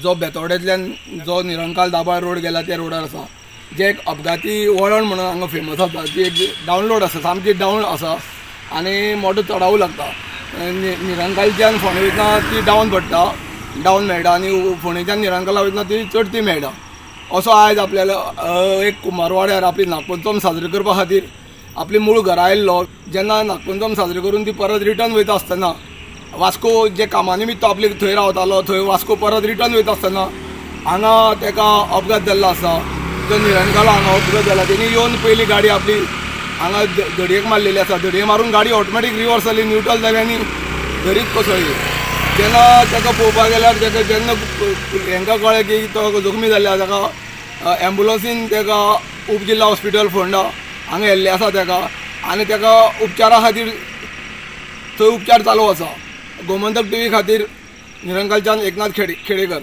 जो बेतोड्यांतल्यान जो निरंकाल दाबाळ रोड गेला त्या रोडार आसा, जे एक अपघाती वळण म्हणून हांगा फेमस आसा, ती एक डावनलोड आसा, सामकी डावन आसा आनी मोटो चडावू लागता. निरंकालच्यान फोंडें वयतना ती डावन पडटा, डावन मेळटा आनी फोंडेच्यान निरंकाला वयतना ती चडटी मेळटा. असो आयज आपल्याला एक कुंभारवाड्यार आपली नागपंचम साजरी करपा खातीर आपली मूळ घरा आयिल्लो. जेन्ना नागपंचम साजरी करून ती परत रिटर्न वयता आसतना वास्को जे कामा निमित्त आपले थंय रावतालो थंय वास्को परत रिटर्न वयता आसतना हांगा ताका अपघात जाल्लो आसा. जो निरंकाला हांगा अपघात जाला, तेणी येवन पयली गाडी आपली हांगा धडयेक मारलेली आसा. धडये मारून गाडी ऑटोमॅटीक रिवर्स जाली, न्युट्रल जाली आनी धडीक कोसळ्ळी. जेन्ना ताका पळोवपाक गेल्यार ताका जेन्ना हांकां कळ्ळें की तो जखमी जाल्ले आसा, ताका एम्बुलन्सीन ताका उपजिल्हा हॉस्पिटल फोंडा हांगा व्हेल्लें आसा ताका आनी ताका उपचारा खातीर थंय उपचार चालू आसा. गोमंतक टीव्ही खातीर निरंकालच्यान एकनाथ खेडेकर.